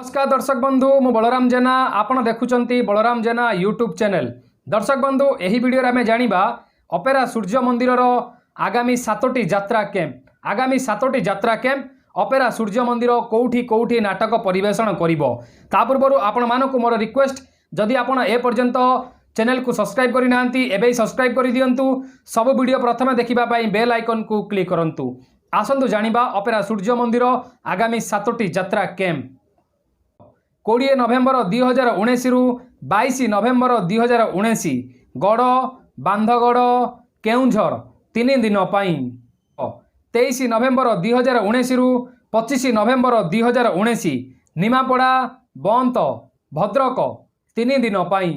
ନମସ୍କାର ଦର୍ଶକ ବନ୍ଧୁ, ମୁଁ ବଳରାମ ଜେନା। ଆପଣ ଦେଖୁଛନ୍ତି ବଳରାମ ଜେନା ୟୁଟ୍ୟୁବ୍ ଚ୍ୟାନେଲ୍। ଦର୍ଶକ ବନ୍ଧୁ, ଏହି ଭିଡ଼ିଓରେ ଆମେ ଜାଣିବା ଅପେରା ସୂର୍ଯ୍ୟ ମନ୍ଦିରର ଆଗାମୀ ସାତୋଟି ଯାତ୍ରା କ୍ୟାମ୍ପ। ଆଗାମୀ ସାତୋଟି ଯାତ୍ରା କ୍ୟାମ୍ପ, ଅପେରା ସୂର୍ଯ୍ୟ ମନ୍ଦିର କେଉଁଠି କେଉଁଠି ନାଟକ ପରିବେଷଣ କରିବ। ତା ପୂର୍ବରୁ ଆପଣମାନଙ୍କୁ ମୋର ରିକ୍ୱେଷ୍ଟ, ଯଦି ଆପଣ ଏ ପର୍ଯ୍ୟନ୍ତ ଚ୍ୟାନେଲକୁ ସବସ୍କ୍ରାଇବ୍ କରିନାହାନ୍ତି, ଏବେ ସବସ୍କ୍ରାଇବ୍ କରିଦିଅନ୍ତୁ। ସବୁ ଭିଡ଼ିଓ ପ୍ରଥମେ ଦେଖିବା ପାଇଁ ବେଲ୍ ଆଇକନ୍କୁ କ୍ଲିକ୍ କରନ୍ତୁ। ଆସନ୍ତୁ ଜାଣିବା ଅପେରା ସୂର୍ଯ୍ୟ ମନ୍ଦିର ଆଗାମୀ ସାତୋଟି ଯାତ୍ରା କ୍ୟାମ୍ପ। 20 ନଭେମ୍ବର 2019ରୁ 22 ନଭେମ୍ବର 2019, ଗଡ଼, ବାନ୍ଧଗଡ଼, କେଉଁଝର, 3 ଦିନ ପାଇଁ। 23 ନଭେମ୍ବର 2019ରୁ 25 ନଭେମ୍ବର 2019, ନିମାପଡ଼ା, ବନ୍ତ, ଭଦ୍ରକ, 3 ଦିନ ପାଇଁ।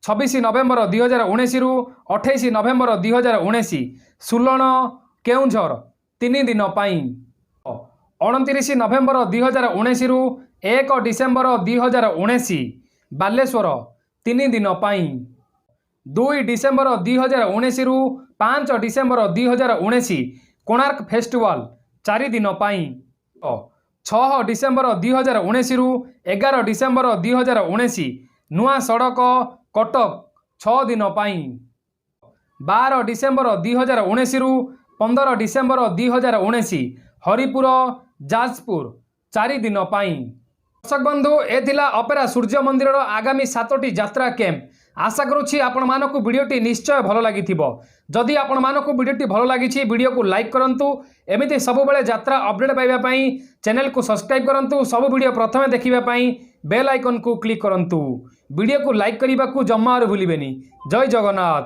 26 ନଭେମ୍ବର 2019ରୁ 28 ନଭେମ୍ବର 2019, ସୁଲଣ, କେଉଁଝର, 3 ଦିନ ପାଇଁ। 29 ନଭେମ୍ବର 2019ରୁ 1 ଡିସେମ୍ବର 2019, ବାଲେଶ୍ୱର, 3 ଦିନ ପାଇଁ। 2 ଡିସେମ୍ବର 2019ରୁ 5 ଡିସେମ୍ବର 2019, କୋଣାର୍କ ଫେଷ୍ଟିଭାଲ, 4 ଦିନ ପାଇଁ। 6 ଡିସେମ୍ବର 2019ରୁ 11 ଡିସେମ୍ବର 2019, ନୂଆ ସଡ଼କ, କଟକ, 6 ଦିନ ପାଇଁ। 12 ଡିସେମ୍ବର 2019ରୁ 15 ଡିସେମ୍ବର 2019, ହରିପୁର, ଯାଜପୁର, 4 ଦିନ ପାଇଁ। ଦର୍ଶକ ବନ୍ଧୁ, ଏ ଥିଲା ଅପେରା ସୂର୍ଯ୍ୟ ମନ୍ଦିରର ଆଗାମୀ ସାତୋଟି ଯାତ୍ରା କ୍ୟାମ୍ପ। ଆଶା କରୁଛି ଆପଣମାନଙ୍କୁ ଭିଡ଼ିଓଟି ନିଶ୍ଚୟ ଭଲ ଲାଗିଥିବ। ଯଦି ଆପଣମାନଙ୍କୁ ଭିଡ଼ିଓଟି ଭଲ ଲାଗିଛି, ଭିଡ଼ିଓକୁ ଲାଇକ୍ କରନ୍ତୁ। ଏମିତି ସବୁବେଳେ ଯାତ୍ରା ଅପଡ଼େଟ୍ ପାଇବା ପାଇଁ ଚ୍ୟାନେଲକୁ ସବସ୍କ୍ରାଇବ୍ କରନ୍ତୁ। ସବୁ ଭିଡ଼ିଓ ପ୍ରଥମେ ଦେଖିବା ପାଇଁ ବେଲ୍ ଆଇକନ୍କୁ କ୍ଲିକ୍ କରନ୍ତୁ। ଭିଡ଼ିଓକୁ ଲାଇକ୍ କରିବାକୁ ଜମାରୁ ଭୁଲିବେନି। ଜୟ ଜଗନ୍ନାଥ।